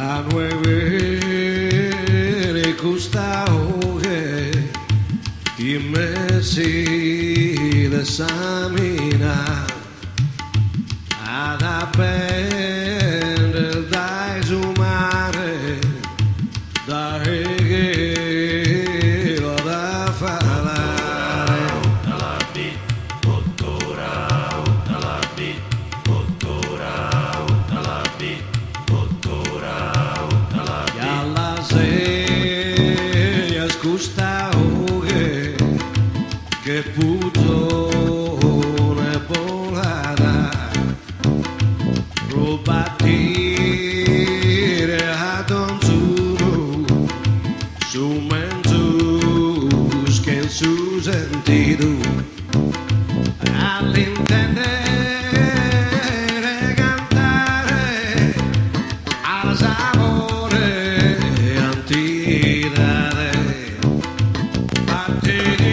Da inue benit custa 'oghe chi m'essit de s'amina At a benner dae su mare dae chelu at a falare. Ja la sejas custa 'oghe che puzone bolada pro batire a donzunu su menzus ch'in su sentidu a l'intendere cantare at sabore 'e antidade. Batit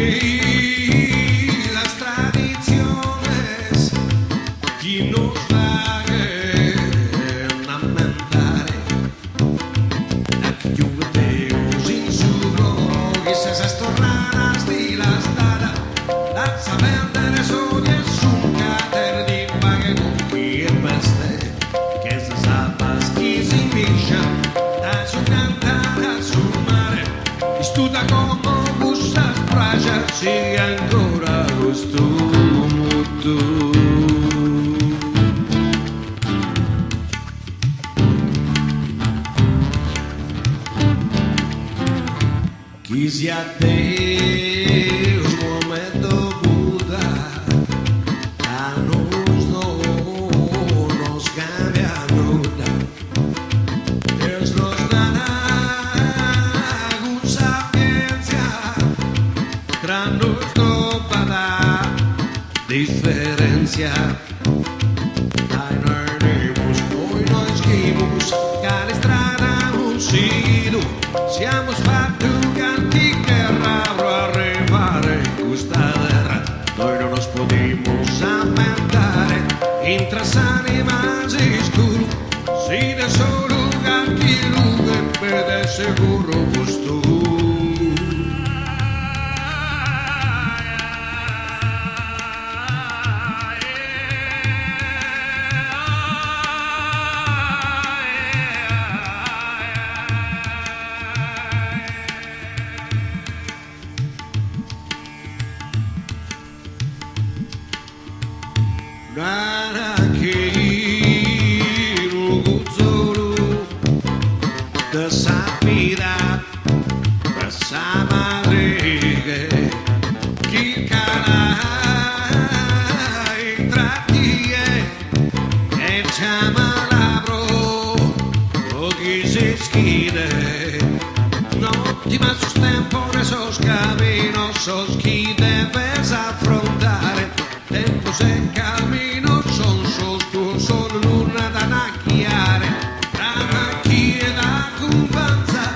sas traditziones chi nos faghen ammentare Da chi giughet Deus in su coro chissà sas torradas ti las dada lassa perdere s'odiu e s'unca di paghe cun chie b'est che sas abbas chi si miscian dae su cantare a su mare istuda como cussas brajas sighi ancora custu mutu. Chi siat Deus, Mohamed o Buddha, a nois no nos cambiat nudda. Deus nos dat cun sapientzia, tra nois no b'at diferentzia. Dae inue 'enimus noi no ischimus cale istrada amus sighidu, si amus fatu calchi gherra pro arrivare in custa terra, noi no nos podimus ammentare intra s'anima s'iscuru s'idet solu calchi lughe b'est seguru custu. Naran chi unu cuzzolu de sa vida de sa madrighe chircana intro a tie e giamala pro chi s'ischidet. No timas sos tempos ne sos caminos sos chi deves afrontare, tempos e caminos son sos tuos solu luna t'an a ghiare. Brama chie t'acumpanzat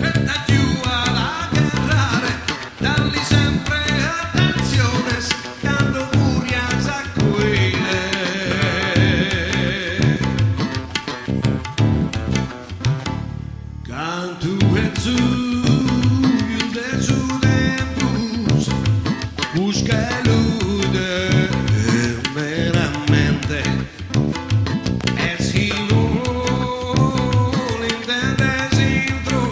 e t'agiuat a gherrare, dalli sempre atentziones cando furrias a cuile. Cantu 'ezzu pius de su tempus busca e elude meramente e si no l'intendes intro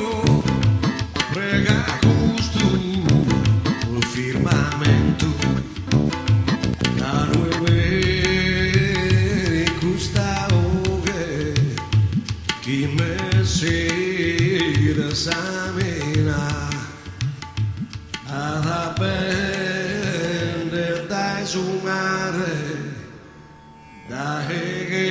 prega custu firmamentu Da inue benit custa 'oghe chi m'essit de s'amina At a benner dae su mare dae.